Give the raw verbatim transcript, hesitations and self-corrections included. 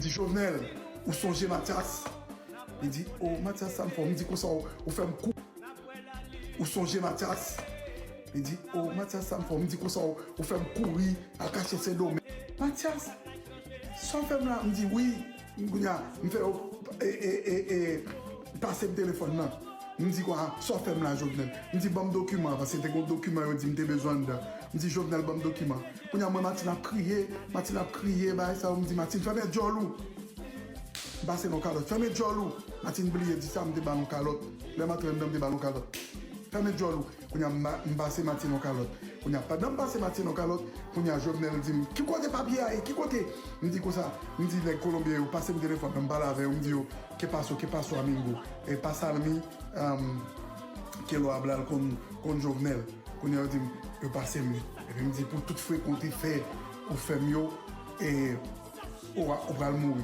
Di, Jovenel, ou sonje Mathias? Li di, o, Mathias, sa m fè w? M di, konsa, ou, ou fè m kou. Ou sonje Mathias? Li di, o, Mathias, sa m fè w? M di, konsa, ou, ou fè m kouri al kache Sendomeng. Mathias, sa w fè m la? M di, wi. Kounye a, m fè yo, e, e, e, e, pase m telefòn nan. M di, kwa, sa w fè m la, Jovenel? M di, ban m dokiman an, paske te gen yon dokiman yo di m te bezwen anndan. M di, Jovenel, ban m dokiman. Kounye a, m wè Martine ap kriye, Martine ap kriye, bagay sa yo. M di, Martine, fèmen djòl ou. M pase l yon kalòt. Fèmen djòl ou. Martine bliye di sa, m te ba l yon kalòt. Lè m antre anndan, m te ba l yon kalòt. Fèmen djòl ou. Kounye a, m ba-, m pase Martine yon kalòt. Kounye a, pandan m pase Martine yon kalòt, kounye a, Jovenel di m, ki kote papye a ye? Ki kote? M di konsa, m di nèg Kolonbyen yo, pase m telefòn nan, m pale avè yo, m di yo, ke paso, ke paso, amigo? E pa Salmi, um, ke lo a blal konn, konn Jovenel. Kounye a, yo di m, yo pase m li. Epi m di, pou tout frekon te fè, ou fè m yo, e, ou, a- ou pral mouri.